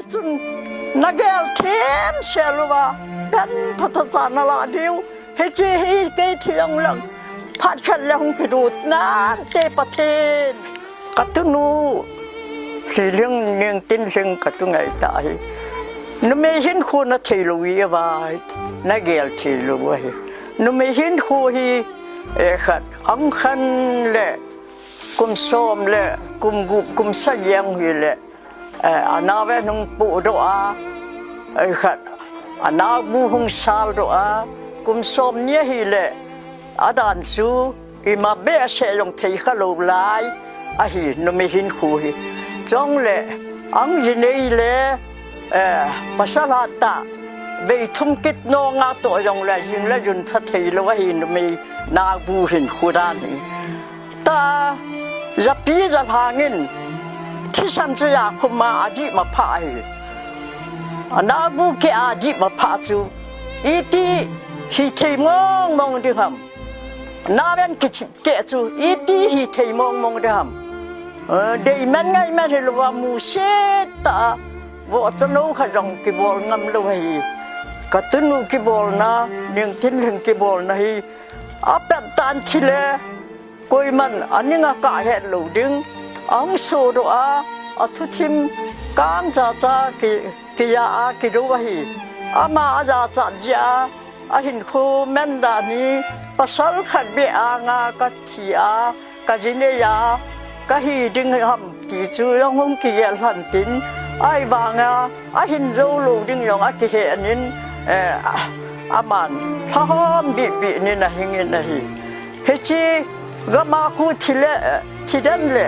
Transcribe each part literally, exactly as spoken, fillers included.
Chun nagel them sel uva, pen phatah cha nalah diu. Hiche hi kei thi jong lang, phat khat le hung kilut nante Pathen. Katunu Lhilhing, Ningtinlhing katu ngai tahi. Numei hinkho nathei lou uva, nagel thei lou ahi. Numei hinkho hi, eh, khat, angkhan le kum som le kum gup, kum sagi ahung hile, eh, anaoven hung pohdoh a, eh, khat, anaobu hung saldoh a, kum som ni ahile, adan chu ima behseh jong thei khalou lai ahi, numei hinkho hi. Chule, ang jinei le, eh, pasal hatah, vei thum kit nonga toh jongle, jing le jun tha thei lou ahi, numei naobu hinkho dan hi. Tah, japi jalhang in, thisan chu jakhum a adih ma pha ahi. Anaobu keh a adih ma pha chu, iti hithei mong mong ding ham. Anaoven kichep keh chu, iti hithei mong mong ding ham. Eh, deimen ngaimen hilouva, musit tah a, vohcha nou khat jong kibol ngam lou ahi. Katunu kibolna, Ningtinlhing kibolna hi, apet tan thile, koiman aning a kah het lou ding, ahung sodoh a, athuthim kang chacha ki, kiya a kilou ahi. Ama ajachat jeh a, ahinkho man dan hi, pasal khat beh anga kathi a, kajinei a, kahi ding ham ti chu jong hung kigel lhon tin, ahivanga, ahin jou lou ding jong akihen in, eh, aman, lhahom bihbih nin ahing in ahi. Hiche gam a khu thi le, eh, thi den le,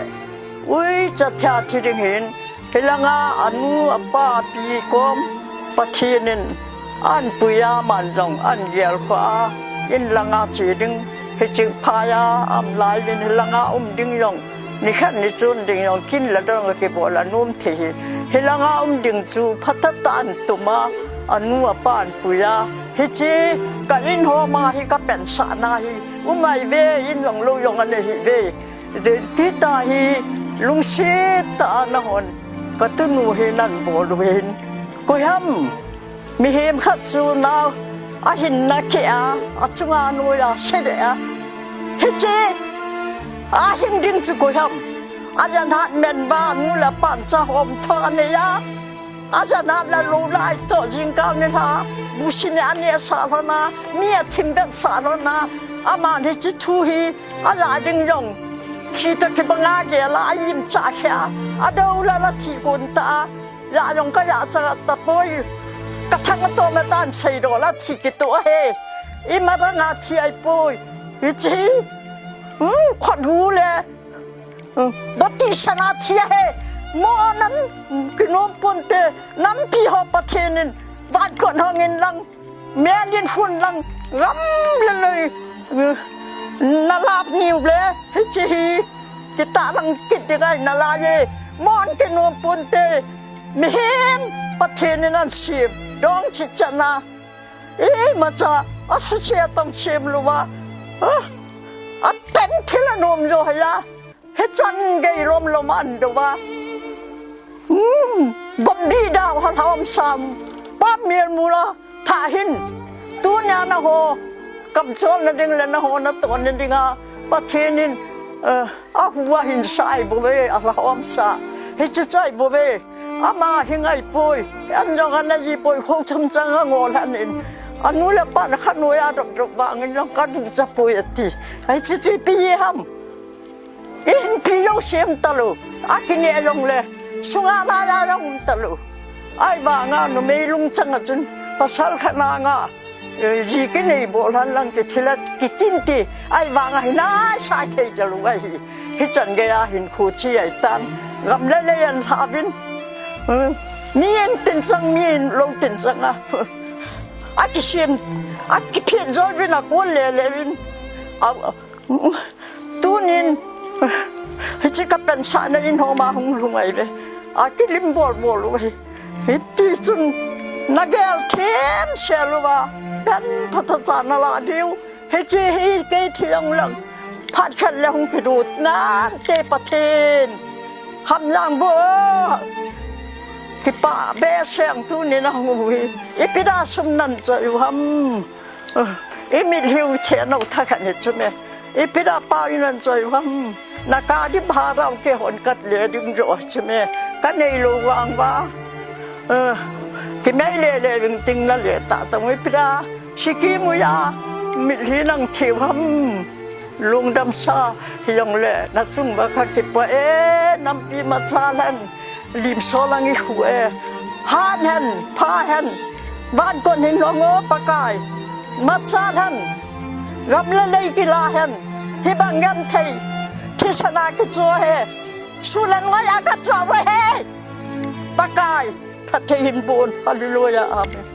uicha thia thi ding hin, hilanga anu apa api kom Pathen in ahin pui a, aman jong ahin gelkhoh a, in langa che ding, hiche phai a aum lai uvin, hilanga um ding jong, nikhat nichun ding jong, kin le dong kibol a nom thei hi, hilanga um ding chu phatah tah a ahin tum a, anu apa ahin pui a, hiche ka in hom a hi ka pensahna hi, um ahi ve, in jong lou jong anei hih ve. Ti tah hi, lungset tah a nahon, katunu hi nan bol uvin. Koi ham, mihem khat chu nao, ahinna keh a, achunga noiya se deh a. Hiche, ahing ding chu koi ham. Ajanat men uva, anu le apan chahom tho anei a. Ajanat le lou lai toh jingkah nilhah, busi ni aneh sah lhon a, mi athim vet sah lhon a, aman hiche thu hi, alah ding jong, thi toh kibang a gel a, a-im chah kheh a, adou lal a thi kon tah a, ja jong kajah chah tapoi, kathang atom a tan seidoh la thi kitoh ahi, ima dang a thi ahipoi, hiche hi, hmm, khut hu le, Bati sana thi ahi, mo nan kinom ponte, nampi ho Pathen in, van kon hong in lang, mel in hun lang, gam le loi, nalap niu le, hiche hi, kitah lang kit ding ahi nalai e, mo nan kinom ponte, mihem Pathen in ahin sem, dong chitchatna, imacha, asusia tong sem louva, a, apen thil anom jo hia. Hichan gei lom lom a ahin dou va. Hmm, gop dih dau ha lhom sam. Pa mel mula tha hin. Tunia naho. Kamchol na ding le naho natoh na dinga. Pathen in, eh, ahu ahin sai bou ve, alhom sa. Hiche chai bou ve. Ama hi ngai poi. An jong ana ji poi, kho thum chang angol han in. Anu le apan khat noiya dop dop vangin jong kaducha poi ati. Hiche chu ipi ham. Ihin pi jouse um talou, akineh jongle, sunga laiya jong um talou. Ahivanga numei lungchang a chun, pasal khat nanga, eh, ji kinei bol hen lang kithil a, kitin ti, ahivanga hinai sa thei talou ahi. Hichan geiya hinkho chi ahitan, gam le lei ahin lha uvin. Hmm, mi in tin chang, mi in lou tin chang a. Akisem, akiphet joi uvin, akol le le uvin. A, Tunin, hiche ka pensahna in homa hung lhung ahi ve. Akilim bol bol u ahi. Hiti chun, nagel them sel uva, pen phatah cha nalah diu. Hiche hi kei thi jong lang. Phat khat le hung kilut nante Pathen. Hamlang bo. Kipah behseh, tuni nahung u hi. Ipi dia sum nahin choi u ham. Imitlhi u thei nau thakhat hi chu me. Ipi dia pau nahin choi u ham. Na gari bhara u keihon khat le ding jo chu me. Kanei lou vang uva. Kimei le le ving ting nale ta tong ipi dia. Siki muya. Mitlhi nang thei u ham. Lungdam sa, hijongle, nachung uva kakipah e, nampi machal hen, lim solang ikhu e, han hen, pha hen, van kon hin long o Pakai, machal hen, gam le lei kila hen, hibang genthei, thisan a kicho hi, sulen ngoi a kacho uve hi, Pakai, phatthei hin bon, hallelujah, amen.